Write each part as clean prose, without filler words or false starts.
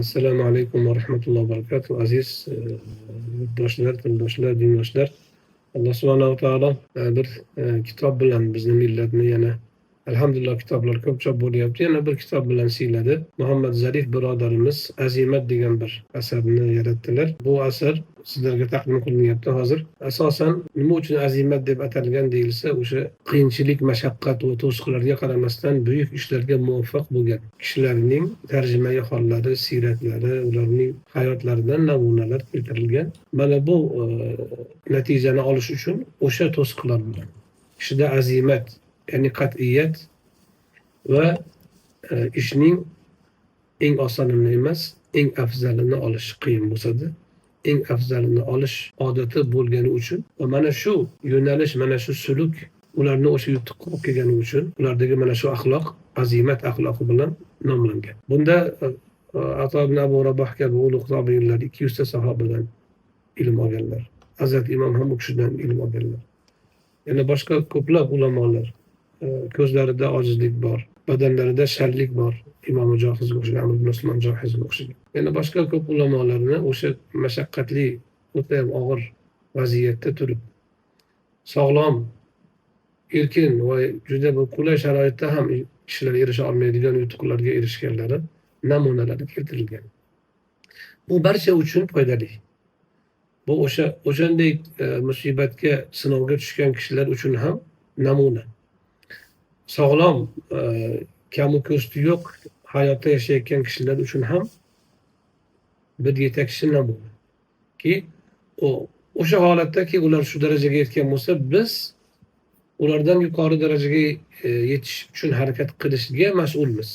Assalomu alaykum va rahmatullohi va barakatuh. Aziz yurtdoshlar, tildoshlar, dindoshlar. Alloh subhanahu va taolo bir kitob bilan bizni millatni yana, alhamdulillah, kitoblar ko'p chop bo'lyapti. Yana bir kitob bilan siyladi. Muhammad Zarif birodarimiz "Azimat" degan bir asarni yaratdilar. Bu asar sizlarga taqdim qilinyapti hozir. Asosan nima uchun "Azimat" deb atalgan deyilsa, o'sha qiyinchilik, mashaqqat va to'siqlarga qaramasdan buyuk ishlarga muvaffaq bo'lgan kishilarning tarjimai hollari, siyratlari, ularning hayotlaridan namunalar keltirilgan. Mana bu natijani olish uchun o'sha to'siqlar bilan kishida azimat, ya'ni qat'iyat va ishning eng osonini emas, eng afzalini olish qiyin bo'lsa-da, eng afzalini olish odati bo'lgani uchun va mana shu yo'nalish, mana shu suluk ularni o'sha yutuqqa olib kelgani uchun ulardagi mana shu axloq azimat axloqi bilan nomlangan. Bunda Ato ibn Abu Raboh kabi ulug' tobeinlar, 200 ta sahobadan ilm olganlar. Hazrati Imom ham u kishidan ilm olganlar. Yana boshqa ko'plab ulamolar, ko'zlarida ojizlik bor, badanlarida shallik bor. Imom Johizga o'xshagan, Amr ibn Usmon Johizga o'xshagan. Yana boshqa ko'p ulamolarni o'sha mashaqqatli, o'tayam og'ir vaziyatda turib, sog'lom, erkin va juda bir qulay sharoitda ham kishilar erisha olmaydigan yutuqlarga erishganlari namunalari keltirilgan. Bu barcha uchun foydali. Bu o'shanday musibatga, sinovga tushgan kishilar uchun ham namuna. Sog'lom, kamu ko'sti yo'q hayotda yashayotgan kishilar uchun ham bir yetakchi namuna. Ki o o'sha holatdaki ular shu darajaga yetgan bo'lsa, biz ulardan yuqori darajaga yetish uchun harakat qilishga mas'ulmiz.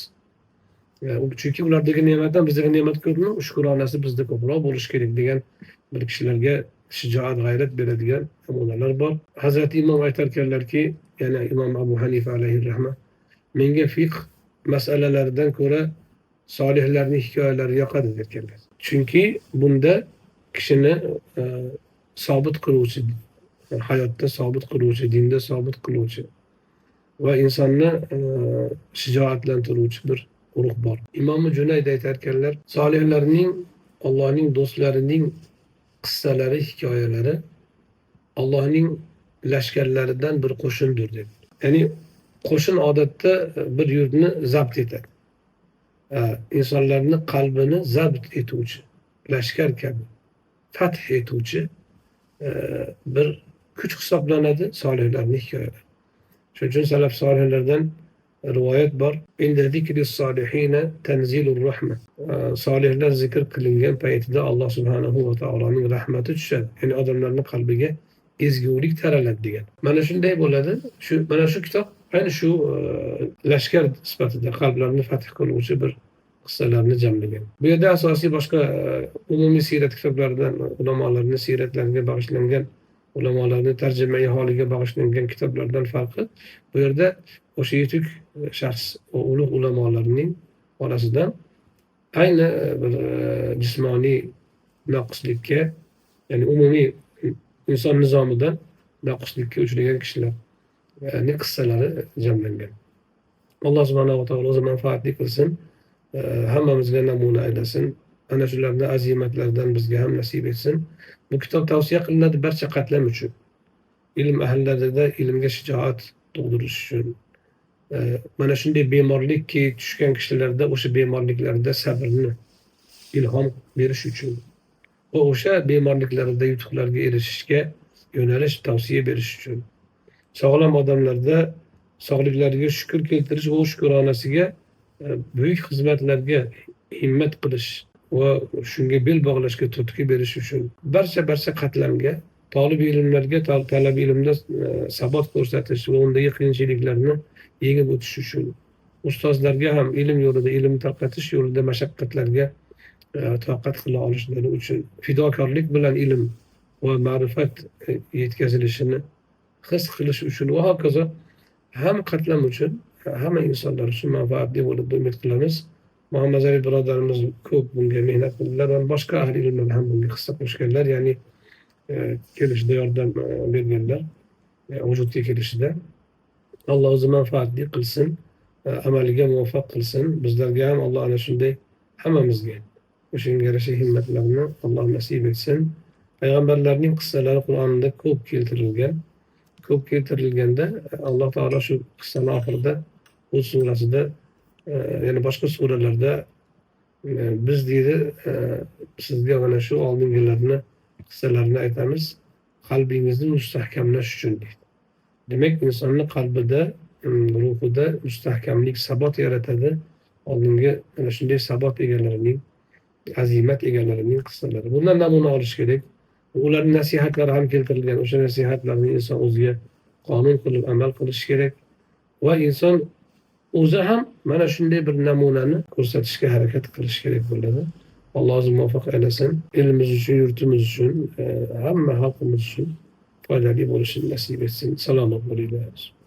Chunki ulardagi ne'matdan bizdagi ne'mat ko'pmi, shukronasi bizda ko'proq bo'lishi kerak degan bir kishilarga shijoat, g'ayrat beradigan namunalar bor. Hazrati Imom aytar ekanlarki, ya'ni Imom Abu Hanifa alayhi rahma, menga fiqh masalalaridan ko'ra solihlarning hikoyalari yoqadi derkanlar. Chunki bunda kishini sobit qiluvchi, hayotda sobit qiluvchi, dinda sobit qiluvchi va insonni shijoatlantiruvchi bir ruh bor. Imom Junayd aytar ekanlar, solihlarning, Allohning do'stlarining qissalari, hikoyalari Allohning lashkarlaridan bir qo'shindir deb. Ya'ni qo'shin odatda bir yurtni zabt etadi. Insonlarni qalbini zabt etuvchi, lashkar kabi fath etuvchi bir kuch hisoblanadi solihlarning hikoyalari. Shuning uchun salaf solihlardan rivoyat bor. Inda zikri solihina tanzilur rahma. Solihlar zikr qilingan paytida Alloh subhanahu va taoloning rahmati tushadi. Ya'ni odamlarning qalbiga ezgulik taraladi degan. Mana shunday bo'ladi. Mana shu kitob ayni shu lashkar sifatida qalblarni fath qiluvchi bir qissalarni jamlagan. Bu yerda asosiy boshqa umumiy siyrat kitoblaridan, ulamolarning siyratlariga bag'ishlangan, ulamolarning tarjimai holiga bag'ishlangan kitoblardan farqi, bu yerda o'sha yetuk shaxs, ulug' ulamolarning orasidan ayni bir jismoniy noqislikka, ya'ni umumiy inson nizomidan noqislikka uchragan kishilarning qissalari jamlangan. Alloh subhanahu va taolo o'zi manfaatli qilsin, hammamizga namuna aylasin. Ana shularni azimatlaridan bizga ham nasib etsin. Bu kitob tavsiya qilinadi barcha qatlam uchun. Ilm ahllarida ilmga shijoat tug'dirish uchun. Mana shunday bemorlikka tushgan kishilarda o'sha bemorliklarda sabrni ilhom berish uchun va o'sha bemorliklarida yutuqlarga erishishga yo'nalish tavsiya berish uchun. Sog'lom odamlarda sog'liklariga shukr keltirish va shukronasiga buyuk xizmatlarga himmat qilish va shunga bel bog'lashga turtki berish uchun, barcha qatlamga, tolib ilmlarga talab ilmda sabot ko'rsatish va undagi qiyinchiliklarni yengib o'tish uchun, ustozlarga ham ilm yo'lida, ilm tarqatish yo'lida mashaqqatlarga toqat qila olishlari uchun, fidokorlik bilan ilm va ma'rifat yetkazilishini his qilish uchun va hokazo hamma qatlam uchun, hamma insonlar uchun manfaatli bo'ladi deb umid qilamiz. Muhammad Zarif birodarimiz ko'p bunga mehnat qildilar va boshqa ahli ilmlar ham bunga hissa qo'shganlar, ya'ni kelishida yordam berganlar, vujudga kelishida. Alloh o'zi manfaatli qilsin, amaliga muvaffaq qilsin. Bizlarga ham Alloh ana shunday hammamizga O'shanga yarasha himmatlarni Alloh nasib etsin. Payg'ambarlarning qissalari Qur'onda ko'p keltirilgan. Ko'p keltirilganda Alloh taolo shu qissani oxirida Hud surasida, yana boshqa suralarda biz deydi, sizga mana shu oldingilarni qissalarini aytamiz, qalbingizni mustahkamlash uchun deydi. Demak, insonni qalbida, ruhida mustahkamlik, sabot yaratadi. Oldingi mana shunday sabot egalarining, azimat egalarining qissalari. Bundan namuna olish kerak. Ularning nasihatlari ham keltirilgan. O'sha nasihatlarni inson o'ziga qonun qilib amal qilishi kerak va inson o'zi ham mana shunday bir namunani ko'rsatishga harakat qilish kerak bo'ladi. Alloh o'zi muvaffaq aylasin. Elimiz uchun, yurtimiz uchun, hamma xalqimiz uchun foydali bo'lishini nasib etsin. Salomat bo'linglar.